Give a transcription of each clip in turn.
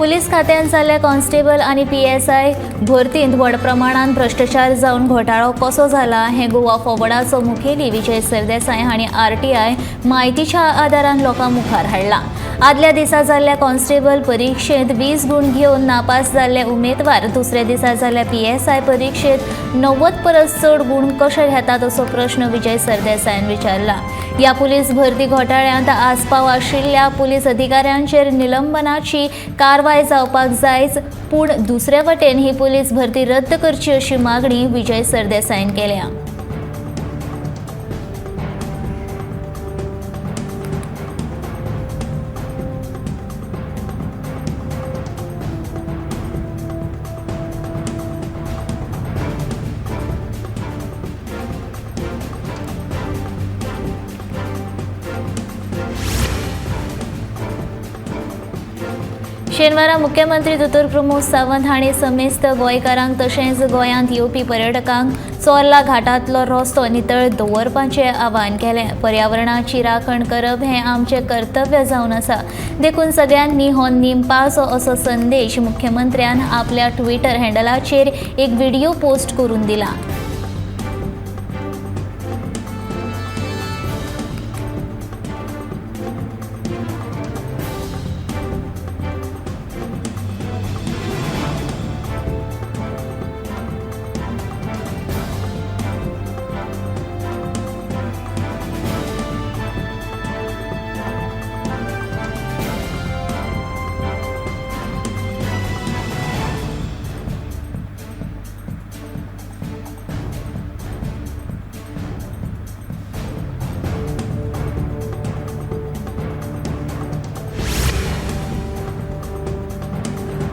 Police खात्यान जाल्ल्या constable आनी पीएसआय भरतींत व्हड प्रमाणात भ्रश्टाचार जावन घोटाळो कसो जाला हें गोवा फॉरवर्डाचो मुखेली विजय सरदेसाय हांणी आरटीआय म्हायतीच्या आदारान लोकां मुखार हाडला। आदल्या दिसा जाल्ल्या कॉन्स्टेबल परिक्षेंत 20 गुण घेवन नापास जाल्ले उमेदवार दुसऱ्या दिसा जाल्ल्या पीएसआय परिक्षेंत 90 परस चड गुण कशे घेतात असो प्रश्न विजय सरदेसायान विचारला। ह्या पुलीस भरती घोटाळ्यांत आस्पाव आशिल्ल्या पुलीस अधिकाऱ्यांचेर निलंबनाची कारवाय जावपाक जायच, पूण दुसरे वटेन ही पुलीस भरती रद्द करची अशी मागणी विजय सरदेसायान केल्या। शेनवारा मुख्यमंत्री दोतोर प्रमोद सावंत हांणी समेस्त गोंयकारांक तशेंच गोंयांत येवपी पर्यटकांक चोर्ला घाटांतलो रस्तो नितळ दवरपाचें आवाहन केलें। पर्यावरणाची राखण करप हें आमचें कर्तव्य जावन आसा, देखून सगळ्यांनी हो नेम पाळचो असो संदेश मुख्यमंत्र्यान आपल्या ट्विटर हँडलाचेर एक व्हिडिओ पोस्ट करून दिला।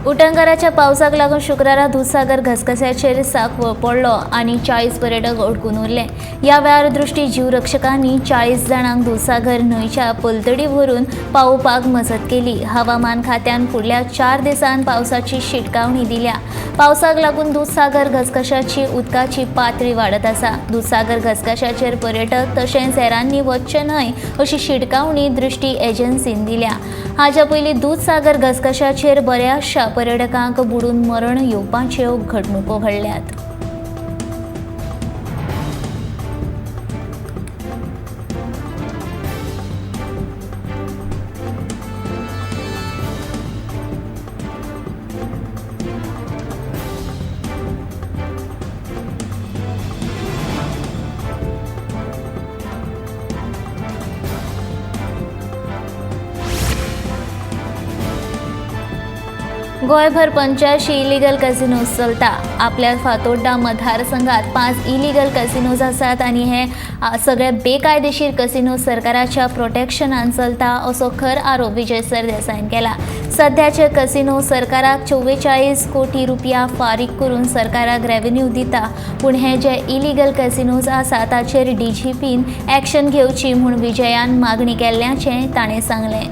उटंगाराच्या पावसाक लागून शुक्रारा दुधसागर घसघश्याचेर साक पडलो आनी 40 पर्यटक अडकून उरले। ह्या वेळार दृष्टी जीवरक्षकांनी 40 जाणांक दुधसागर न्हंयच्या पलतडी व्हरून पावोवपाक मजत केली। हवामान खात्यान फुडल्या 4 दिसांत पावसाची शिटकावणी दिल्या। पावसाक लागून दुधसागर घसघश्याची उदकाची पातळी वाडत आसा। दुधसागर घसघश्याचेर पर्यटक तशेंच हेरांनी वचचें न्हय अशी शिटकावणी दृष्टी एजन्सीन दिल्या। हाच्या पयलीं दुधसागर घसघश्याचेर बऱ्याचशा पर्यटकांक बुडून मरण येवपाच्यो घडणुको घडल्यात। गोंयभर 85 इलिगल कॅसिनोज चलता। आपल्या फातोड्डा मतदारसंघात 5 इलिगल कॅसिनोज आसात आनी हे सगळे बेकायदेशीर कॅसिनोज सरकाराच्या प्रोटेक्शनान चलता असो खर आरोप विजय सरदेसायान केला। सध्याचे कॅसिनो सरकाराक 44 कोटी रुपया फारीक करून सरकाराक रेव्हेन्यू दिता, पूण हे जे इलिगल कॅसिनोज आसा ताचेर डीजीपीन एक्शन घेवची म्हूण विजयान मागणी केल्ल्याचें ताणें सांगलें।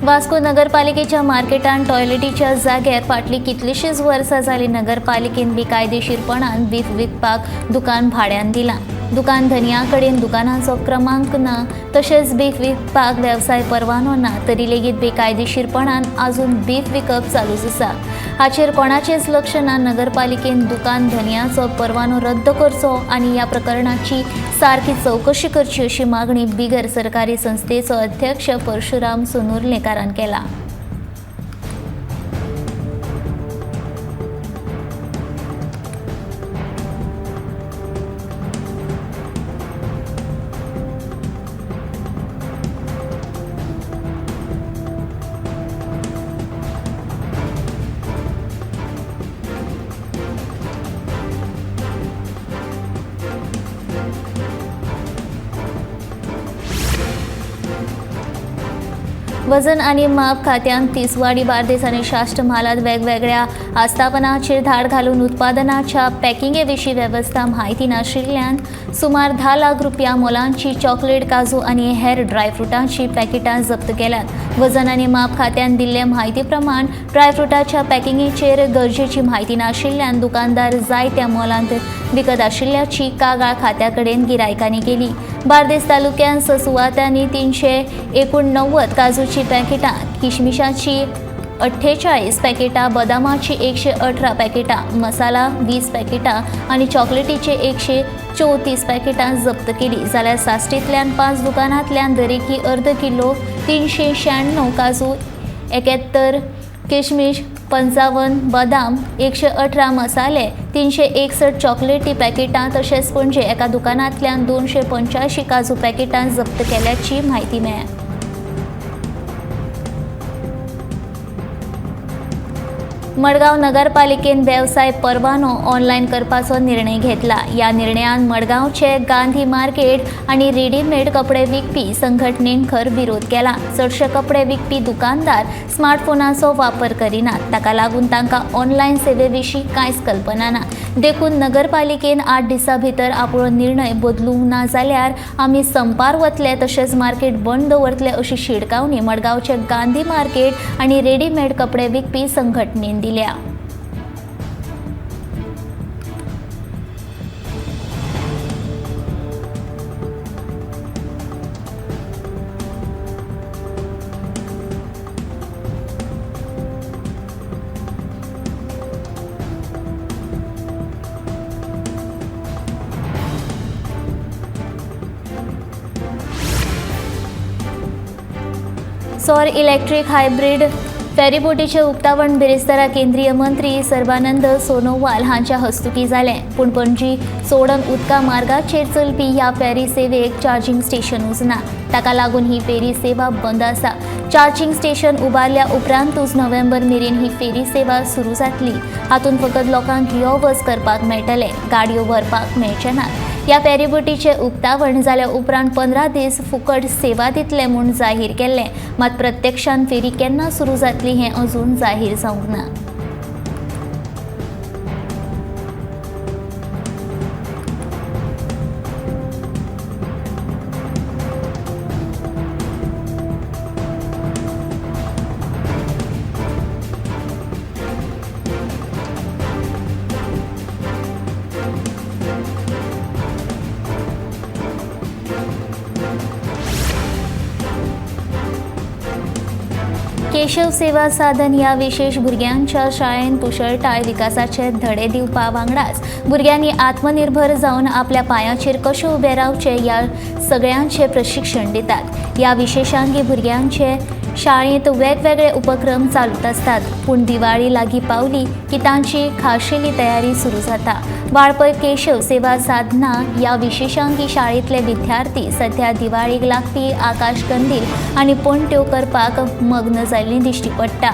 वास्को नगरपालिकेच्या मार्केटान टॉयलेटीच्या जाग्यार फाटलीं कितलींशींच वर्सां जालीं नगरपालिकेन बेकायदेशीरपणान बीफ विकपाक दुकान भाड्यान दिलां। दुकान धनया कडेन दुकानाचो क्रमांक ना, तशेंच बीफ विकपाक वेवसाय परवानो ना, तरी लेगीत बेकायदेशीरपणान आजून बीफ विकप चालूच आसा। हाचेर कोणाचेंच लक्ष ना। नगरपालिकेन दुकान धनयाचो परवानो रद्द करचो आनी ह्या प्रकरणाची सारकी चवकशी करची अशी मागणी बिगर सरकारी संस्थेचो अध्यक्ष परशुराम सोनुर्लेकारान केला। वजन आनी माप खात्यान तिसवाडी, बार्देस आनी साश्ट म्हालांत वेगवेगळ्या आस्थापनाचेर धाड घालून उत्पादनाच्या पॅकिंगे विशीं वेवस्था म्हायती नाशिल्ल्यान सुमार 10 लाख रुपया मोलांची चॉकलेट, काजू आनी हेर ड्रायफ्रुटांची पॅकेटां जप्त केल्यात। वजन आनी माप खात्यान दिल्ले म्हायती प्रमाण ड्रायफ्रुटाच्या पॅकिंगेचेर गरजेची म्हायती नाशिल्ल्यान दुकानदार जाय त्या मोलांत विकत आशिल्ल्याची कागाळ खात्या कडेन गिरायकांनी केली। बार्देस तालुक्यांत 6 सुवातांनी 389 काजूची पॅकेटां, किशमिशाची 48 पॅकेटां, बदामाची 118 पॅकेटां, मसाला 20 पॅकेटां आनी चॉकलेटीचे 134 पॅकेटां जप्त केली। जाल्यार साश्टींतल्यान 5 दुकानांतल्यान दरेकी अर्द किलो 396 काजू, 71 किशमिश, 55 बदाम, 118 मसाले, 361 चॉकलेटी पॅकेटां तशेंच पणजे एका दुकानांतल्यान 285 काजू पॅकेटां जप्त केल्याची म्हायती मेळ्ळ्या। मडगांव नगरपालिकेन वेवसाय परवानो ऑनलायन करपाचो निर्णय घेतला। ह्या निर्णयान मडगांवचे गांधी मार्केट आनी रेडीमेड कपडे विकपी संघटनेन खर विरोध केला। चडशे कपडे विकपी दुकानदार स्मार्टफोनाचो वापर करिनात, ताका लागून तांकां ऑनलायन सेवे विशीं कांयच कल्पना ना। देखून नगरपालिकेन 8 दिसां भितर आपलो निर्णय बदलूंक ना जाल्यार आमी संपार वतले तशेंच मार्केट बंद दवरतले अशी शिडकावणी मडगांवचे गांधी मार्केट आनी रेडीमेड कपडे विकपी संघटनेन दिल्या। सौर इलेक्ट्रीक हायब्रीड फेरीबोटीचें उक्तावण बिरेस्तारा केंद्रीय मंत्री सर्बानंद सोनोवाल हांच्या हस्तुकीं जालें। पूण पणजी चोडण उदका मार्गाचेर चलपी ह्या फेरी सेवेक चार्जिंग स्टेशनूच ना, ताका लागून ही फेरी सेवा बंद आसा। चार्जिंग स्टेशन उबारल्या उपरांतूच नोव्हेंबर मेरेन ही फेरी सेवा सुरू जातली। हातूंत फकत लोकांक यो वच करपाक मेळटलें, गाडयो व्हरपाक मेळचे नात। ह्या फेरीबोटीचें उक्तावण जाल्या उपरांत 15 दीस फुकट सेवा दितले म्हूण जाहीर केल्लें, मात प्रत्यक्षान फेरी केन्ना सुरू जातली हें अजून जाहीर जावंक ना। केशव सेवा साधन ह्या विशेष भुरग्यांच्या शाळेन कुशळटाय विकासाचे धडे दिवपा वांगडाच भुरग्यांनी आत्मनिर्भर जावन आपल्या पांयाचेर कशें उबें रावचें ह्या सगळ्यांचें प्रशिक्षण दितात। ह्या विशेषांगी भुरग्यांचे शाळेंत वेगवेगळे उपक्रम चालूच आसतात, पूण दिवाळी लागीं पावली की तांची खाशेली तयारी सुरू जाता। वाळपय केशव सेवा साधना ह्या विशेषांगी शाळेंतले विद्यार्थी सध्या दिवाळीक लागपी आकाश कंदील आनी पणट्यो करपाक मग्न जाल्ली दिश्टी पडटा।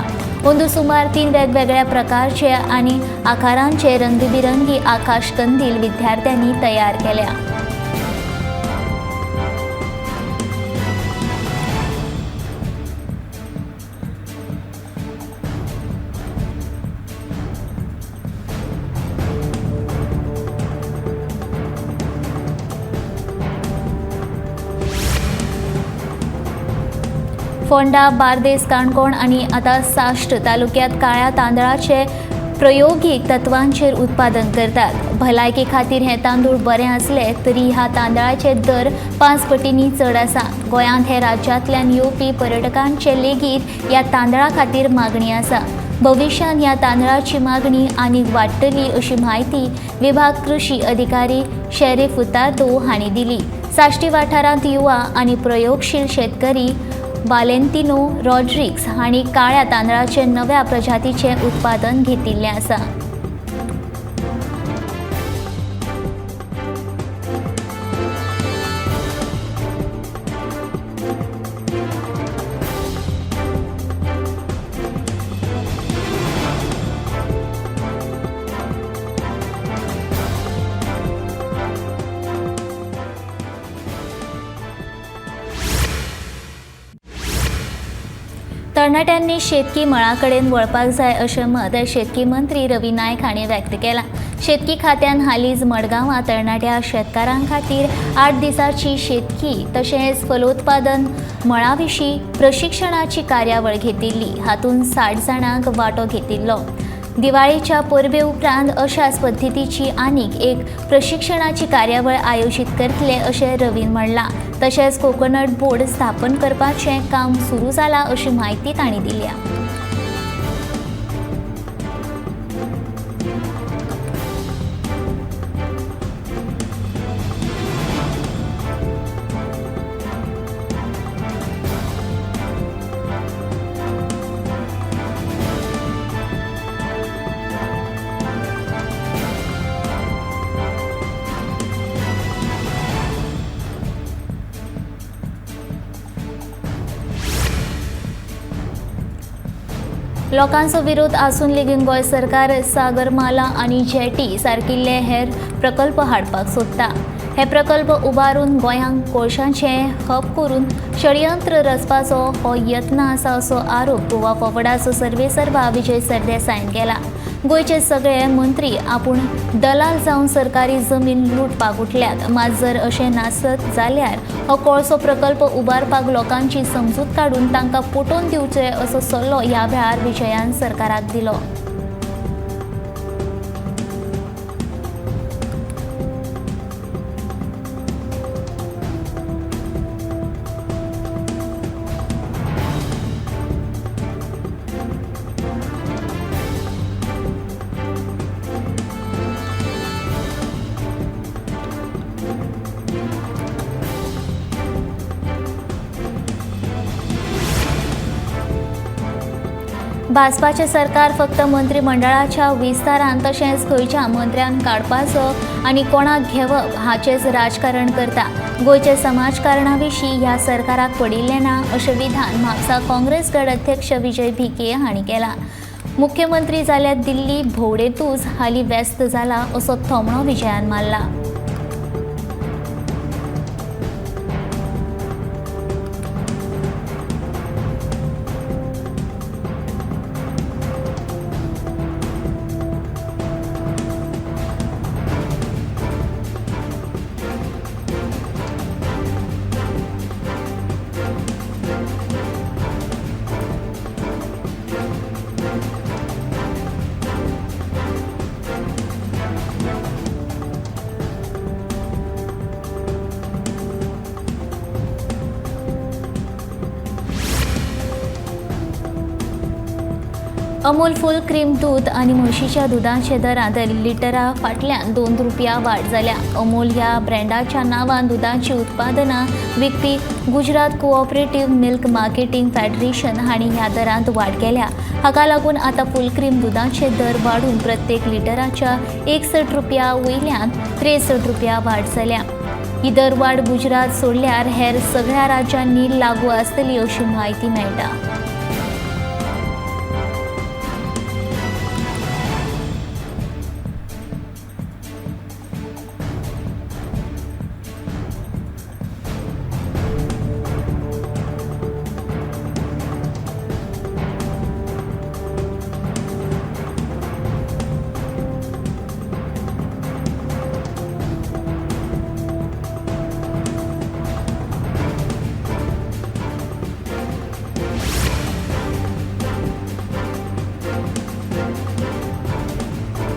अंदू सुमार 3 वेगवेगळ्या प्रकारचे आनी आकारांचे रंगबिरंगी आकाश कंदील विद्यार्थ्यांनी तयार केल्या। फोंडा, बार्देस, काणकोण आनी आतां साश्ट तालुक्यांत काळ्या तांदळाचे प्रायोगीक तत्वांचेर उत्पादन करतात। भलायके खातीर हे तांदूळ बरे आसले तरी ह्या तांदळाचे दर 5 पटींनी चड आसा। गोंयांत हे राज्यांतल्यान येवपी पर्यटकांचे लेगीत ह्या तांदळा खातीर मागणी आसा। भविश्यांत ह्या तांदळाची मागणी आनीक वाडटली अशी म्हायती विभाग कृषी अधिकारी शेरीफ फुतार्दो हांणी दिली। साश्टी वाठारांत युवा आनी प्रयोगशील शेतकरी वालेंतिनो रॉड्रिग्स हांणी काळ्या तांदळाचे नव्या प्रजातीचें उत्पादन घेतिल्लें आसा। तरणाट्यांनी शेतकी मळा कडेन वळपाक जाय अशें मत शेतकी मंत्री रवी नायक हांणी व्यक्त केलां. शेतकी खात्यान हालींच मडगांवां तरणाट्या शेतकारां खातीर 8 दिसांची शेतकी तशेंच फलोत्पादन मळा विशीं प्रशिक्षणाची कार्यावळ घेतिल्ली. हातूंत 60 जाणांक वांटो घेतिल्लो. दिवाळीच्या परबे उपरांत अशाच पद्दतीची आनीक एक प्रशिक्षणाची कार्यावळ आयोजीत करतले अशें रवीन म्हणलां. तशेंच कोकोनट बोर्ड स्थापन करपाचें काम सुरू जालां अशी म्हायती तांणी दिल्या. लोकांचो विरोध आसून लेगीत गोंय सरकार सागरमाला आनी जेटी सारकिल्ले हेर प्रकल्प हाडपाक सोदता. हे प्रकल्प उबारून गोंयांक कोळशांचें हब करून षडयंत्र रचपाचो हो यत्न आसा असो आरोप गोवा फॉवर्डाचो सर्वेसर्वा विजय सरदेसायान केला. गोंयचे सगळे मंत्री आपूण दलाल जावन सरकारी जमीन लुटपाक उठल्यात. मात जर अशें नासत जाल्यार हो कोळसो प्रकल्प उबारपाक लोकांची समजूत काडून तांकां पटोवन दिवचें असो सल्लो ह्या वेळार विजयान सरकाराक दिलो. भाजपाचें सरकार फक्त मंत्रिमंडळाच्या विस्तारान तशेंच खंयच्या मंत्र्यांक काडपाचो आनी कोणाक घेवप हाचेंच राजकारण करता. गोंयच्या समाजकारणा विशीं ह्या सरकाराक पडिल्लें ना अशें विधान म्हापसा काँग्रेस गट अध्यक्ष विजय भिके हांणी केलां. मुख्यमंत्री जाल्यार दिल्ली भोंवडेंतूच हालीं व्यस्त जाला असो थोमणो विजयान मारला. अमूल फूल क्रीम दूद आनी म्हशीच्या दुदाचे दरांत लिटरा फाटल्यान 2 रुपया वाड जाल्या. अमूल ह्या ब्रँडाच्या नांवान दुदाचीं उत्पादनां विकपी Gujarat cooperative milk marketing federation हांणी ह्या दरांत वाड केल्या. हाका लागून आतां फूल क्रीम दुदाचे दर वाडून प्रत्येक लिटराच्या 61 रुपया वयल्यान 63 रुपया वाड जाल्या. ही दरवाड गुजरात सोडल्यार हेर सगळ्या राज्यांनी लागू आसतली अशी म्हायती मेळटा.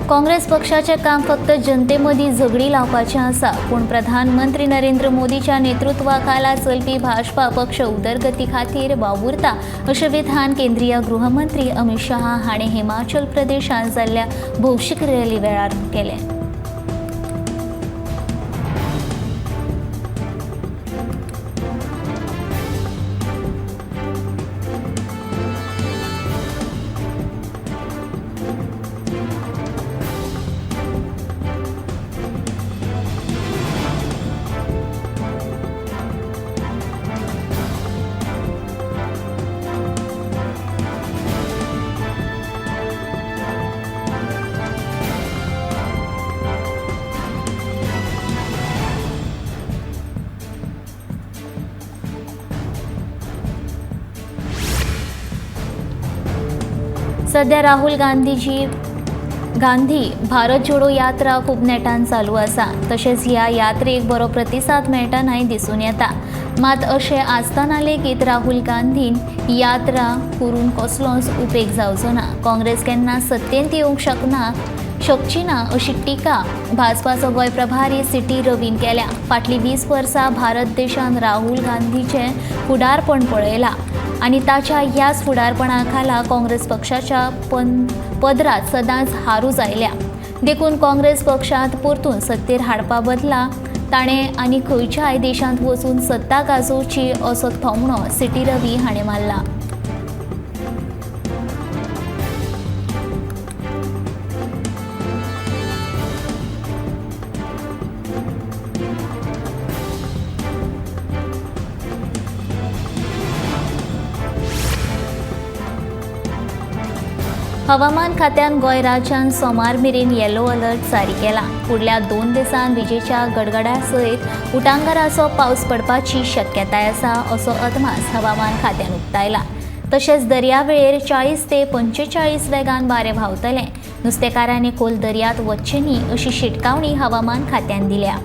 काँग्रेस पक्षाचें काम फक्त जनतेमदीं झगडी लावपाचें आसा, पूण प्रधानमंत्री नरेंद्र मोदीच्या नेतृत्वाखाला चलपी भाजपा पक्ष उदरगती खातीर वावुरता अशें विधान केंद्रीय गृहमंत्री अमित शहा हाणें हिमाचल प्रदेशांत जाल्ल्या भौशीक रॅली वेळार केलें. सध्या राहुल गांधी भारत जोडो यात्रा खूब नेटान चालू आसा. तशेंच ह्या यात्रेक बरो प्रतिसाद मेळटनाय दिसून येता. मात अशें आसतना लेगीत राहुल गांधीन यात्रा करून कसलोच उपेग जावचो ना. काँग्रेस केन्ना सत्तेंत येवंक शकची ना अशी टिका भाजपाचो गोंय प्रभारी सिटी रवीन केल्या. फाटलीं 20 वर्सां भारत देशान राहुल गांधीचें फुडारपण पळयलां आनी ताच्या ह्याच फुडारपणा खाला काँग्रेस पक्षाच्या पदरात सदांच हारूच आयल्या. देखून काँग्रेस पक्षांत परतून सत्तेर हाडपा बदला ताणें आनी खंयच्याय देशांत वचून सत्ता गाजोवची असो थोमणो सिटी रवी हाणें मारला. हवामान खात्यान गोंय राज्यांत सोमार मेरेन येलो अलर्ट जारी केला. फुडल्या 2 दिसांत विजेच्या गडगडा सयत उटांगाराचो पावस पडपाची शक्यताय आसा असो अदमास हवामान खात्यान उक्तायला. तशेंच दर्यावेळेर 40 ते 45 वेगान वारें व्हांवतलें. नुस्तेकारांनी खोल दर्यांत वचचें न्ही अशी शिटकावणी हवामान खात्यान दिल्या.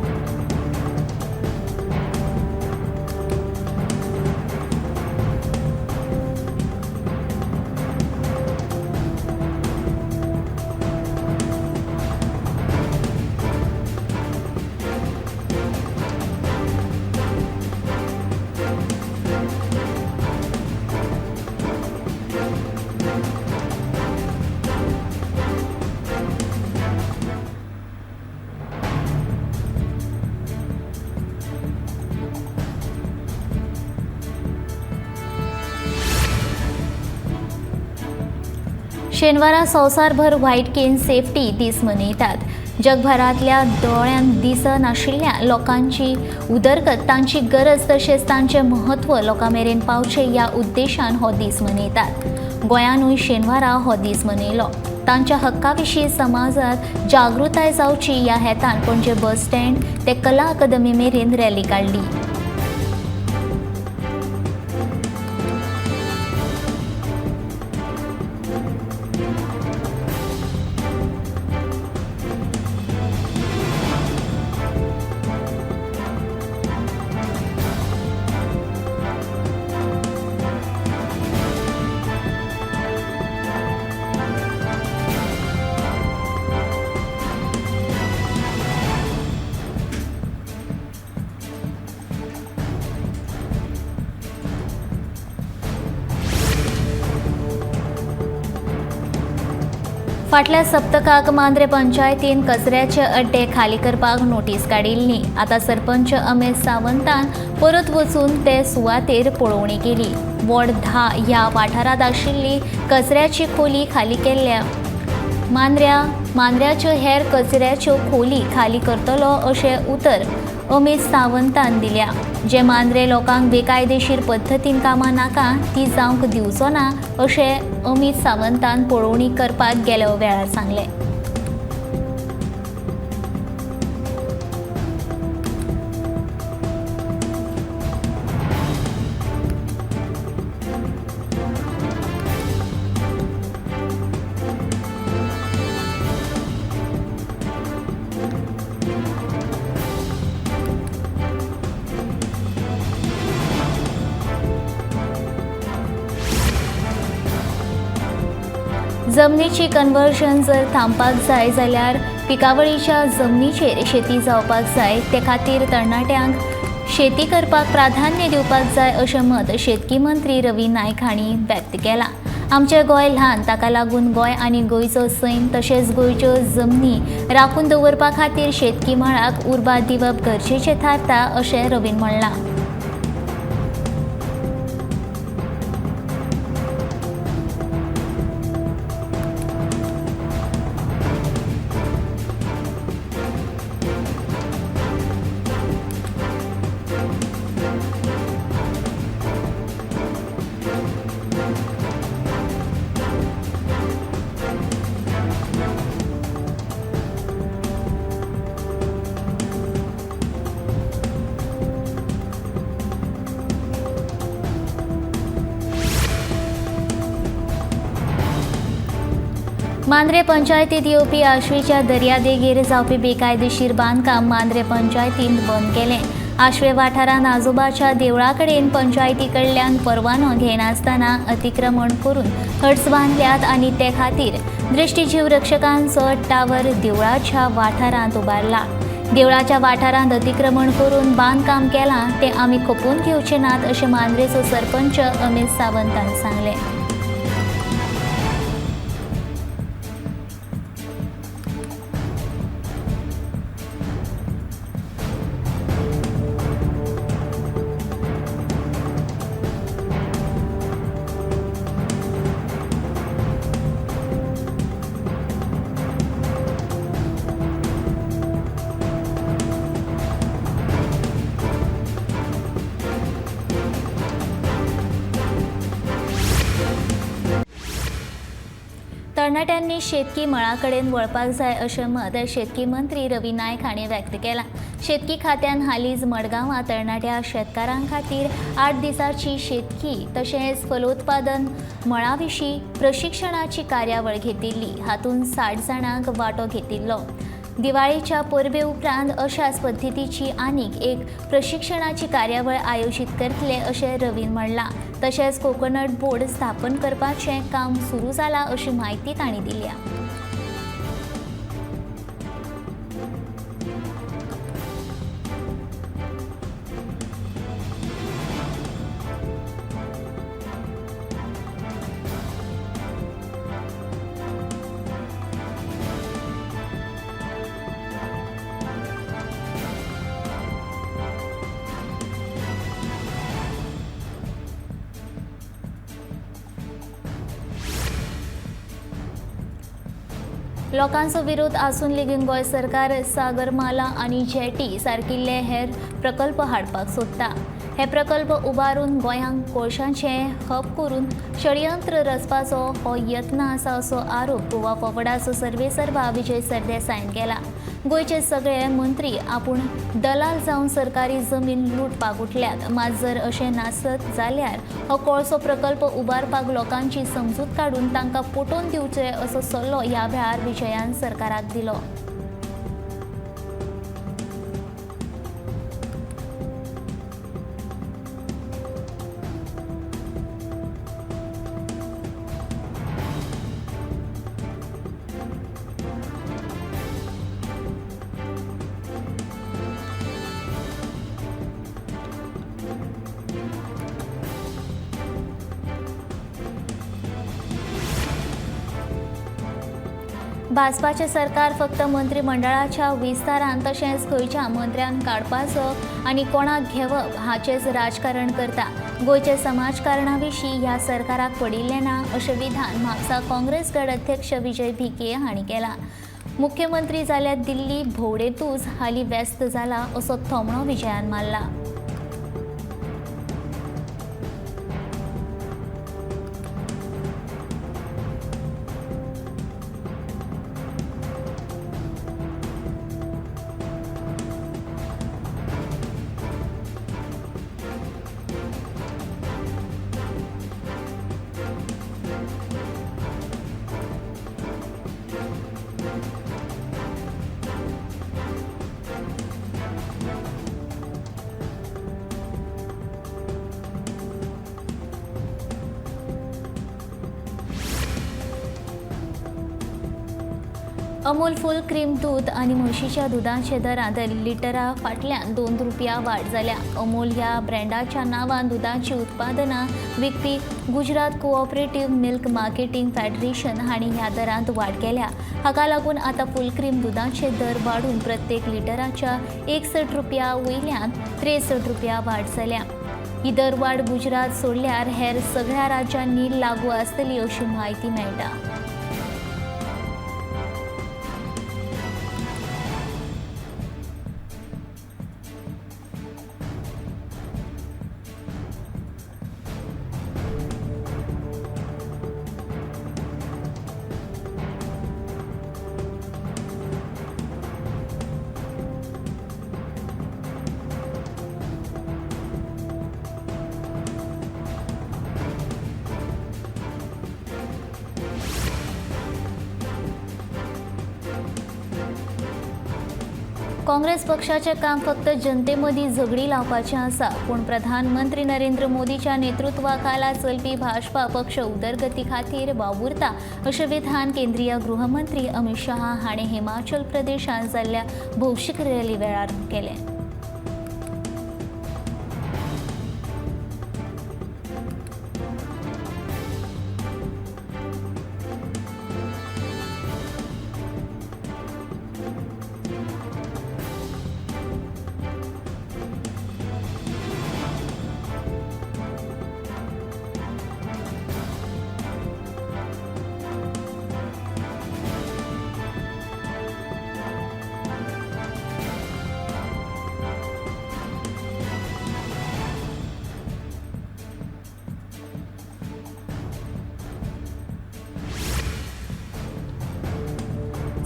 शेनवारा संवसारभर व्हायट केन सेफ्टी दीस मनयतात. जगभरांतल्या दोळ्यांत दिसनाशिल्ल्या लोकांची उदरगत, तांची गरज तशेंच तांचें म्हत्व लोकां मेरेन पावचें ह्या उद्देशान हो दीस मनयतात. गोंयानूय शेनवारा हो दीस मनयलो. तांच्या हक्का विशीं समाजांत जागृताय जावची ह्या हेतान पणजे बस स्टँड ते कला अकादमी मेरेन रॅली काडली. फाटल्या सप्तकाक मांद्रे पंचायतीन कचऱ्याचे अड्डे खाली करपाक नोटीस काडिल्ली. आतां सरपंच अमित सावंतान परत वचून ते सुवातेर पळोवणी केली. वॉर्ड 10 ह्या वाठारांत आशिल्ली कचऱ्याची खोली खाली केल्ल्या मांद्र्याच्यो हेर कचऱ्याच्यो खोली खाली करतलो अशें उतर अमित सावंतान दिल्या. जे मांद्रे लोकांक बेकायदेशीर पद्दतीन कामां नाका ती जावंक दिवचो ना अशें अमित सावंतान पळोवणी करपाक गेल्या वेळार सांगलें. जमनीची कन्वर्जन जर थांबपाक जाय जाल्यार पिकावळीच्या जमनीचेर शेती जावपाक जाय. ते खातीर तरणाट्यांक शेती करपाक प्राधान्य दिवपाक जाय अशें मत शेतकी मंत्री रवी नायक हांणी व्यक्त केलां. आमचें गोंय ल्हान, ताका लागून गोंय आनी गोंयचो सैम तशेंच गोंयच्यो जमनी राखून दवरपा खातीर शेतकी मळाक उर्बा दिवप गरजेचें थारता अशें रवीन म्हणलां. मांद्रे पंचायतीत येवपी आश्वेच्या दर्यादेगेर जावपी बेकायदेशीर बांदकाम मांद्रे पंचायतीन बंद केलें। आश्वे वाठारांत आजोबाच्या देवळा कडेन पंचायती कडल्यान परवानो घेनासतना अतिक्रमण करून हट्स बांदल्यात आनी ते खातीर दृष्टीजीव रक्षकांचो टावर देवळाच्या वाठारांत उबारला। देवळाच्या वाठारांत अतिक्रमण करून बांदकाम केलां तें आमी खपोवन घेवचे नात अशें मांद्रेचो सरपंच अमित सावंतान सांगलें। तरणाट्यांनी शेतकी मळा कडेन वळपाक जाय अशें मत शेतकी मंत्री रवी नायक हांणी व्यक्त केलां। शेतकी खात्यान हालींच मडगांवां तरणाट्या शेतकारां खातीर 8 दिसांची शेतकी तशेंच फलोत्पादन मळा विशीं प्रशिक्षणाची कार्यावळ घेतिल्ली। हातूंत 60 जाणांक वांटो घेतिल्लो। दिवाळीच्या परबे उपरांत अशाच पद्दतीची आनीक एक प्रशिक्षणाची कार्यावळ आयोजीत करतले अशें रवीन म्हणलां। तशेंच कोकोनट बोर्ड स्थापन करपाचें काम सुरू जालां अशी म्हायती तांणी दिल्या। लोकांचो विरोध आसून लेगीत गोंय सरकार सागरमाला आनी जेटी सारकिल्ले हेर प्रकल्प हाडपाक सोदता। हे प्रकल्प उबारून गोंयांक कोळशांचें हब करून षडयंत्र रचपाचो हो यत्न आसा असो आरोप गोवा फॉवर्डाचो सर्वेसर्वा विजय सरदेसायान केला। गोंयचे सगळे मंत्री आपूण दलाल जावन सरकारी जमीन लुटपाक उठल्यात, मात जर अशें नासत जाल्यार हो कोळसो प्रकल्प उबारपाक लोकांची समजूत काडून तांकां पटोवन दिवचें असो सल्लो ह्या वेळार विजयान सरकाराक दिलो। भाजपाचें सरकार फक्त मंत्रिमंडळाच्या विस्तारान तशेंच खंयच्या मंत्र्यांक काडपाचो आनी कोणाक घेवप हाचेंच राजकारण करता। गोंयच्या समाजकारणा विशीं ह्या सरकाराक पडिल्लें ना अशें विधान म्हापसा काँग्रेस गट अध्यक्ष विजय भिके हांणी केलां। मुख्यमंत्री जाल्यार दिल्ली भोंवडेंतूच हालीं व्यस्त जाला असो थोमणो विजयान मारला। अमूल फुल क्रीम दूद आनी म्हशीच्या दुदाच्या दरांत लिटरा फाटल्यान 2 रुपया वाड जाल्या। अमूल ह्या ब्रँडाच्या नांवान दुदाचीं उत्पादनां विकपी Gujarat cooperative milk marketing federation हांणी ह्या दरांत वाड केल्या। हाका लागून आतां फुल क्रीम दुदाचे दर वाडून प्रत्येक लिटराच्या 61 रुपया वयल्यान 63 रुपया वाड जाल्या। ही दरवाड गुजरात सोडल्यार हेर सगळ्या राज्यांनी लागू आसतली अशी म्हायती मेळटा। काँग्रेस पक्षाचें काम फक्त जनते मदीं झगडी लावपाचें आसा, पूण प्रधानमंत्री नरेंद्र मोदीच्या नेतृत्वा खाला चलपी भाजपा पक्ष उदरगती खातीर वावुरता अशें विधान केंद्रीय गृहमंत्री अमित शहा हाणें हिमाचल प्रदेशांत जाल्ल्या भौशीक रॅली वेळार केलें।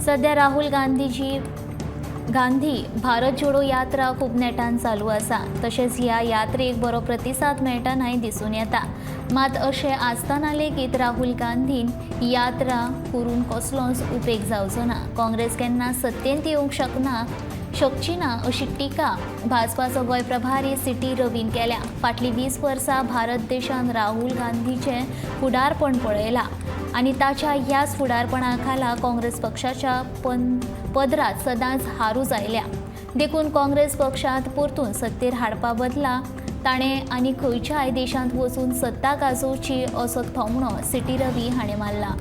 सध्या राहुल गांधी भारत जोडो यात्रा खूब नेटान चालू आसा। तशेंच ह्या यात्रेक बरो प्रतिसाद मेळटनाय दिसून येता। मात अशें आसतना लेगीत राहुल गांधीन यात्रा करून कसलोच उपेग जावचो ना। काँग्रेस केन्ना सत्तेंत येवंक शकची ना अशी टिका भाजपाचो गोंय प्रभारी सी.टी. रवीन केल्या। फाटलीं 20 वर्सां भारत देशान राहुल गांधीचें फुडारपण पळयलां आनी ताच्या ह्याच फुडारपणा खाला काँग्रेस पक्षाच्या पदरात सदांच हारूच आयल्या। देखून काँग्रेस पक्षांत परतून सत्तेर हाडपा बदला ताणें आनी खंयच्याय देशांत वचून सत्ता गाजोवची असो थोमणो सी.टी. रवी हाणें मारला।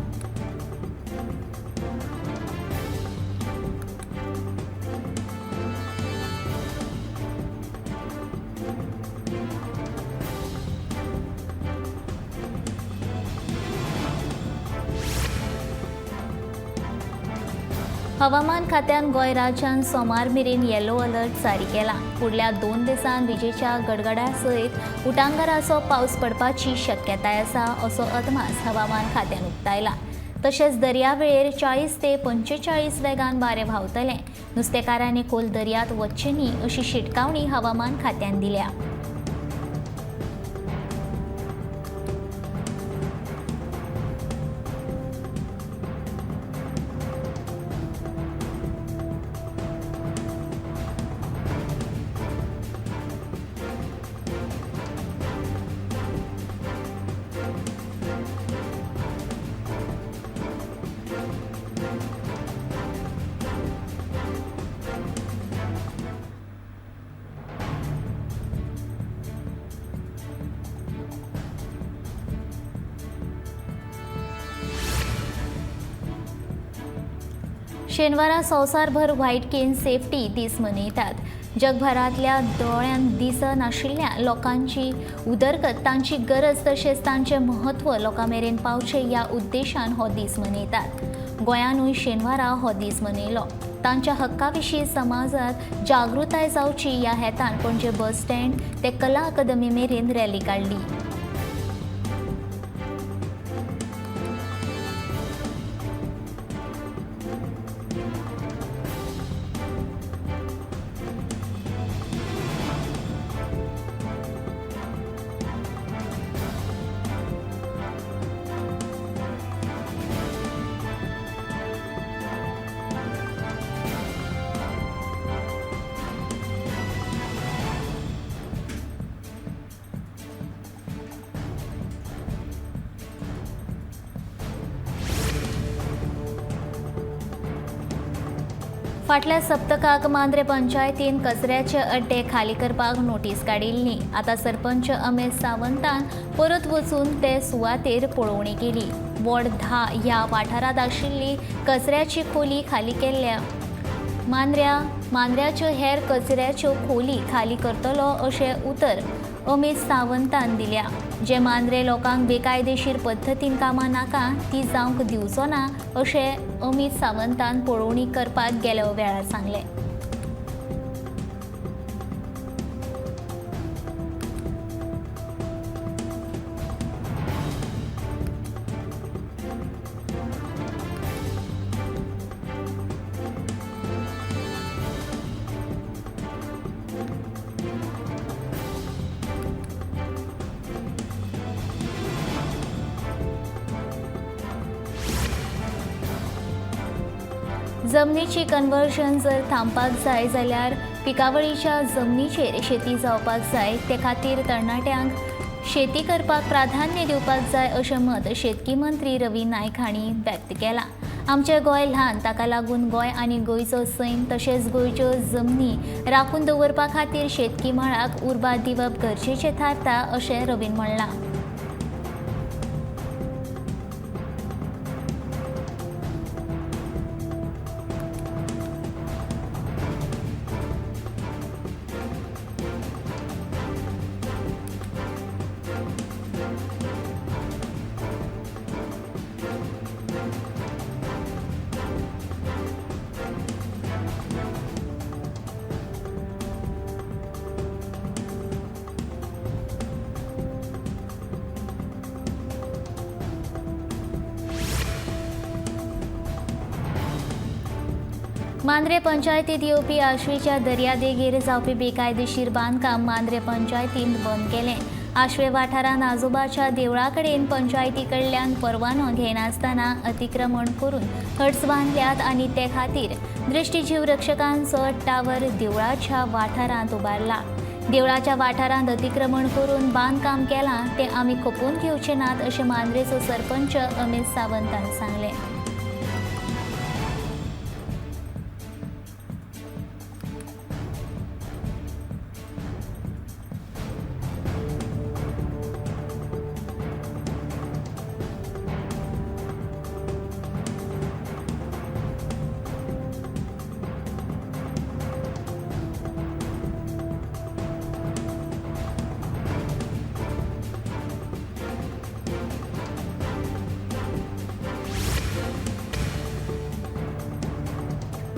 हवामान खात्यान गोंय राज्यांत सोमार मेरेन येलो अलर्ट जारी केला। फुडल्या 2 दिसांत विजेच्या गडगडा सयत उटांगाराचो पावस पडपाची शक्यताय आसा असो अदमास हवामान खात्यान उक्तायला। तशेंच दर्यावेळेर 40 ते 45 वेगान वारें व्हांवतलें। नुस्तेकारांनी खोल दर्यांत वचचें न्ही अशी शिटकावणी हवामान खात्यान दिल्या। शेनवारा संवसारभर व्हायट केन सेफ्टी दीस मनयतात। जगभरांतल्या दोळ्यांत दिसनाशिल्ल्या लोकांची उदरगत, तांची गरज तशेंच तांचें म्हत्व लोकां मेरेन पावचें ह्या उद्देशान हो दीस मनयतात। गोंयानूय शेनवारा हो दीस मनयलो। तांच्या हक्का विशीं समाजांत जागृताय जावची ह्या हेतान पणजे बस स्टँड ते कला अकादमी मेरेन रॅली काडली। फाटल्या सप्तकाक मांद्रे पंचायतीन कचऱ्याचे अड्डे खाली करपाक नोटीस काडिल्ली। आतां सरपंच अमित सावंतान परत वचून ते सुवातेर पळोवणी केली। वॉर्ड 10 ह्या वाठारांत आशिल्ली कचऱ्याची खोली खाली केल्ल्या मांद्र्याच्यो हेर कचऱ्याच्यो खोली खाली करतलो अशें उतर अमित सावंतान दिल्या। जे मांद्रे लोकांक बेकायदेशीर पद्दतीन कामां नाका ती जावंक दिवचो ना अशें अमित सावंतान पळोवणी करपाक गेल्या वेळार सांगलें। जमनीची कन्वर्जन जर थांबपाक जाय जाल्यार पिकावळीच्या जमनीचेर शेती जावपाक जाय, ते खातीर तरणाट्यांक शेती करपाक प्राधान्य दिवपाक जाय अशें मत शेतकी मंत्री रवी नायक हांणी व्यक्त केलां। आमचें गोंय ल्हान, ताका लागून गोंय आनी गोंयचो सैम तशेंच गोंयच्यो जमनी राखून दवरपा खातीर शेतकी मळाक उर्बा दिवप गरजेचें थारता अशें रवीन म्हणलां। मांद्रे पंचायतीत येवपी आश्वेच्या दर्यादेगेर जावपी बेकायदेशीर बांदकाम मांद्रे पंचायतीन बंद केलें। आश्वे वाठारांत आजोबाच्या देवळा कडेन पंचायती कडल्यान परवानो घेनासतना अतिक्रमण करून हट्स बांदल्यात आनी ते खातीर दृष्टीजीव रक्षकांचो टावर देवळाच्या वाठारांत उबारला। देवळाच्या वाठारांत अतिक्रमण करून बांदकाम केलां तें आमी खपोवन घेवचे नात अशें मांद्रेचो सरपंच अमित सावंतान सांगलें।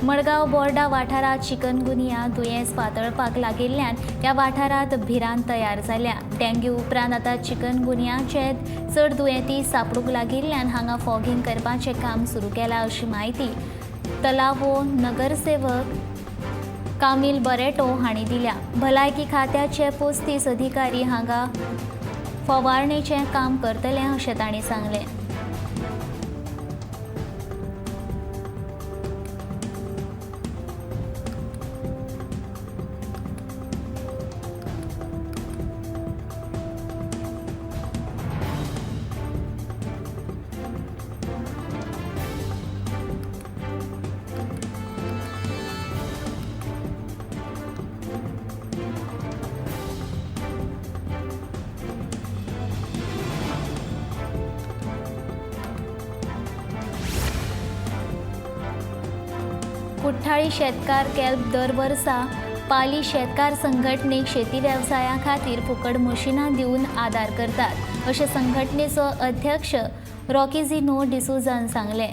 मडगांव बोर्डा वाठारांत चिकनगुनिया दुयेंस पातळपाक लागिल्ल्यान ह्या वाठारांत भिरांत तयार जाल्या। डेंग्यू उपरांत आतां चिकनगुनियाचे चड दुयेंती सापडूंक लागिल्ल्यान हांगा फॉगिंग करपाचें काम सुरू केलां अशी म्हायती तलावो नगरसेवक कामील बरेटो हांणी दिल्या। भलायकी खात्याचे 35 अधिकारी हांगा फवारणेचें काम करतले अशें तांणी सांगलें। कुठ्ठाळी शेतकार कॅल्प दर वर्सा पाली शेतकार संघटनेक शेती वेवसाया खातीर फुकट मशिनां दिवन आदार करतात अशें संघटनेचो अध्यक्ष रॉकीझिनो डिसोझान सांगलें।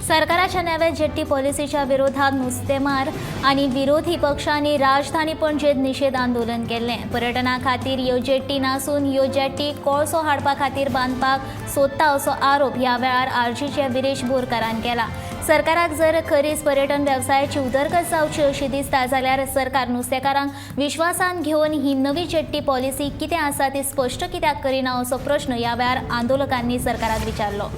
सरकाराच्या नव्या जेट्टी पॉलिसीच्या विरोधात नुस्तेमार आनी विरोधी पक्षांनी राजधानी पणजेत निषेध आंदोलन केलें। पर्यटना खातीर ह्यो जेट्टी नासून ह्यो जेट्टी कोळसो हाडपा खातीर बांदपाक सोदता असो आरोप ह्या वेळार आरजीचे विरेश बोरकारान केला। सरकाराक जर खरीच पर्यटन वेवसायाची उदरगत जावची अशी दिसता जाल्यार सरकार नुस्तेकारांक विश्वासान घेवन ही नवी जेट्टी पॉलिसी कितें आसा ती स्पश्ट कित्याक करिना असो प्रश्न ह्या वेळार आंदोलकांनी सरकाराक विचारलो।